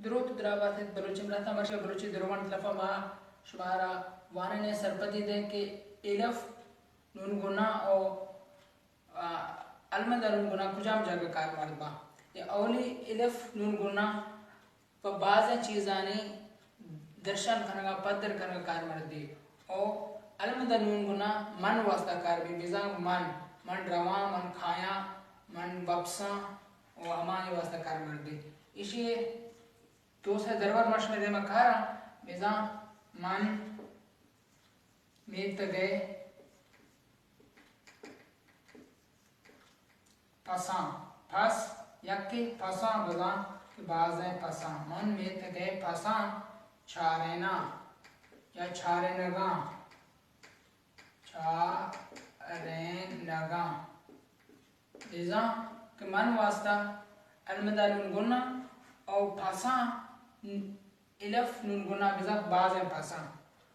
دروت درابات بلوچی براتاں، مرچی بلوچی درونت لفا ما شمارا واننے سرپدی دیں کہ الف نون گنا او، آ، المدا نون گنا کجام جاگہ کارمرد باں؟ یا اولی الف نون گنا پہ بازیں چیزانی درشان کنگا، پدر کنگا کارمرد بی۔ او المدا نون گنا من واسطہ کار بی، بزاں من، من رواں، من کھایاں، من وپساں، او ہمائی واسطہ کارمرد بی۔ ایشی دو سے درور ما شمے دیما کاراں، بزاں من میتگئے پساں، پس یکے پساں بزاں کہ بازیں پساں۔ من میتگئے پساں چاریناں یا چارینگاں، چارینگاں۔ بزاں کہ من واسطہ المدا نون گنا او پساں الف نون گنا بزاں بازیں پساں۔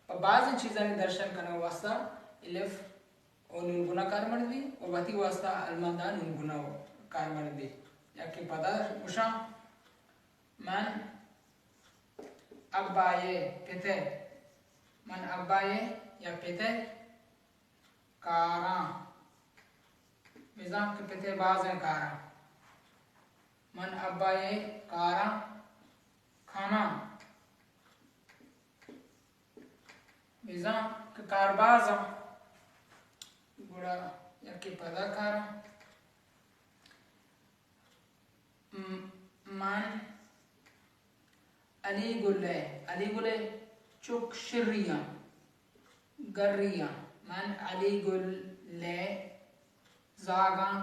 پہ بازیں چیزانی درشان کنگ واسطہ الف او نون گنا کارمرد بی و وتی واسطہ المدا نون گنا کارمرد بی۔ یکے پدا گوشاں، من ابائے پتے، من ابائے یا پتے کاراں۔ بزاں کہ پتے بازیں کاراں۔ من ابائے کاراں کناں۔ بزاں کہ کار بازاں۔ گڑا یکے پدا کاراں۔ م-، من علی گلے، علی گلے چک شریاں، گریاں۔ من علی گلے زاگاں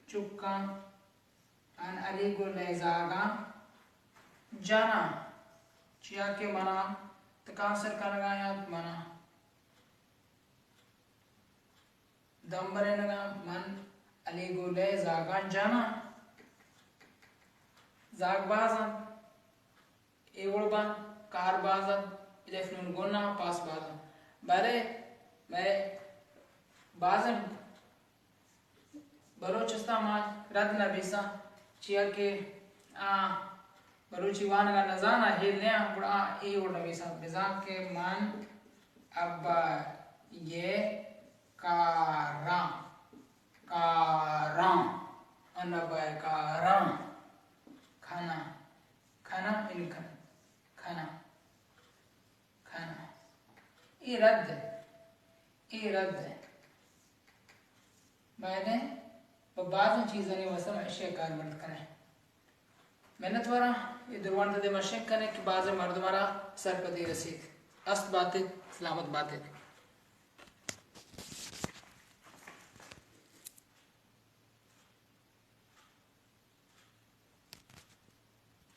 چکاں، من علی گلے زاگاں جناں، چیا کہ منا تکانسر کنگا یات، منا دمبرینگاں۔ من علی گلے زاگاں جناں۔ زاگ باز انت، اے وڑ بنت، کار باز انت، الف نون گنا پاس باز انت۔ بلے مئے بازیں بلوچ استاں ما رد نبیساں، چیا کہ آ بلوچی وانگا نزاناں، ہیل نیاں، گڑا آ اے وڑ نبیساں۔ بزاں کہ من ابا یہ کاراں، کاراں، من ابا یہ کاراں کناں، کناں، ان کن-، کناں، کناں۔ اے رد انت، اے رد انت۔ بایدیں پہ بازیں چیزانی واسطہ ما اشیا کارمرد کنیں۔ منتواراں، اے درونت دے ما شنگ کنیں کہ بازیں مردماں را سرپدی رسیت۔ است باتیت، سلامت باتیت۔